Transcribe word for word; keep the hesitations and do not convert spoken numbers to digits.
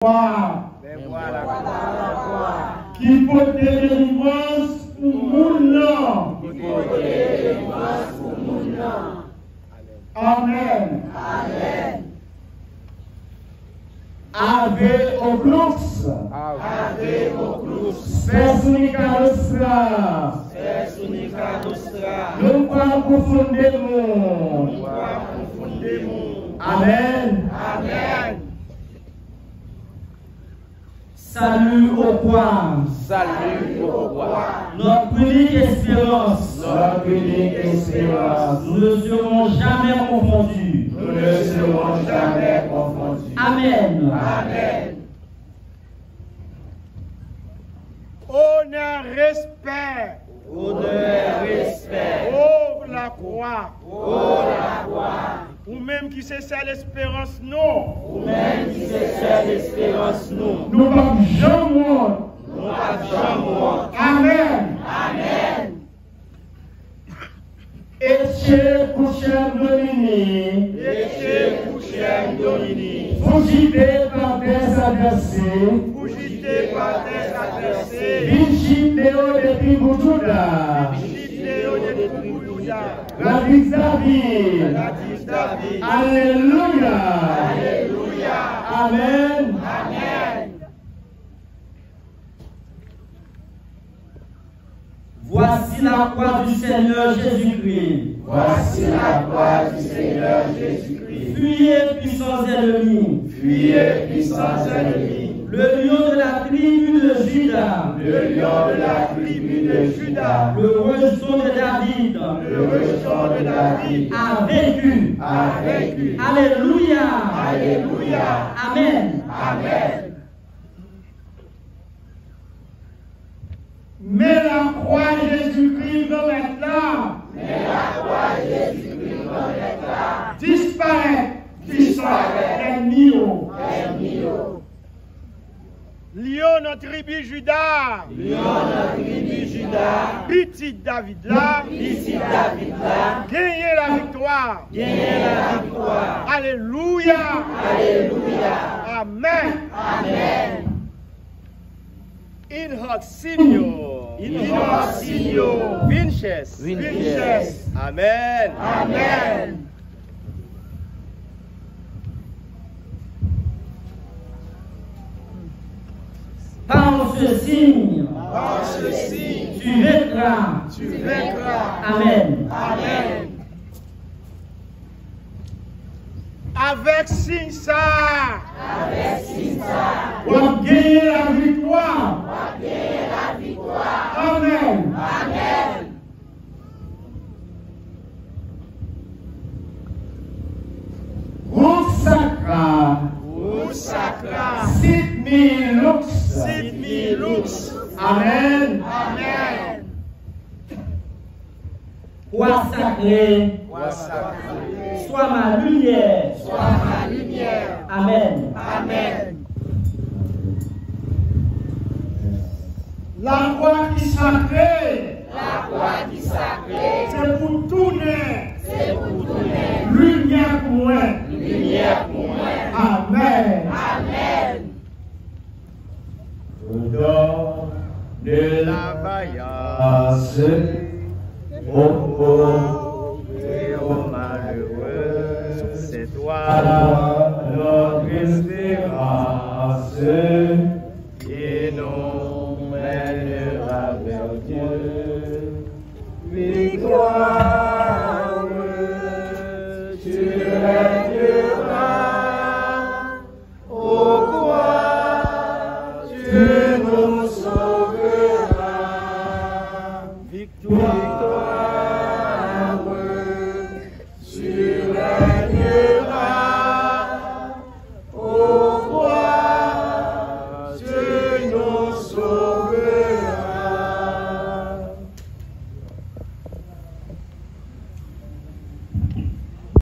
lakwa. Men vwala. Ki pote delivrans pou moun nan. Ki pote delivrans pou moun nan. Amèn. Amèn. Ave o Crux. Ave o Crux. Spes unica nostra. Spes unica nostra. Nunquam confundemur. Nunquam confundemur. Amèn. Amèn. Salut aux croix. Salut aux croix. Notre unique espérance. Notre unique espérance. Nous ne serons jamais confondus. Nous ne serons jamais confondus. Amen. Amen. Honneur, respect. Honneur, respect. O lakwa. O lakwa. Ou menm ki se sèl esperans nou. Ou menm ki se sèl esperans nou. Nou p ap janm wont. Nou p ap janm wont. Amèn. Amèn. Ecce crucem Domini. Ecce crucem Domini. Fugite partes adversae. Fugite partes adversae. Vincit Deo de tribu Juda. Vincit Deo de tribu Juda. Radix David. Radix David. Aleluya. Aleluya. Amèn. Amèn. Voici la croix du Seigneur Jésus-Christ. Voici la croix du Seigneur Jésus-Christ. Fuyez, puissants ennemis. Fuyez, puissants ennemis. Le lion de la tribu de Juda. Le lion de la tribu de Juda. Le rejeton de David. Le rejeton de David. A vaincu. A vaincu. Alléluia. Alléluia. Amen. Amen. Men lakwa Jezikri Granmèt la. Men lakwa Jezikri Granmèt la. Disparèt. Disparèt. Ènmi yo. Ènmi yo. Lyon nan tribi Jida. Lyon nan tribi Jida. Pitit David la. Pitit David la. Genyen laviktwa. Genyen laviktwa. Alelouya. Alelouya. Amèn. Amèn. In hoc signo. In hoc signo. Vinces. Vinces. Amèn. Amèn. Par ce signe, par ce signe, tu vaincras. Tu vaincras. Amèn. Amèn. Avèk siy sa a, avèk siy sa a, w ap genyen laviktwa. W ap genyen laviktwa. Amèn. Amèn. Rux sacra. Rux sacra. Sit mihi lux. Sit mihi lux. Amèn. Amèn. Croix sacrée. Croix sacrée. Sois ma lumière. Sois ma lumière. Amèn. Amèn. Lakwa ki sakre. Lakwa ki sakre. Se pou tounen. Se pou tounen. Limyè pou mwen. Limyè pou mwen. Amèn. Amèn. Au don de la vaillance, aux pauvres et aux malheureux, c'est toi notre espérance qui nous mènera vers Dieu. Victoire, tu régneras. Au croix, tu nous sauveras. Victoire.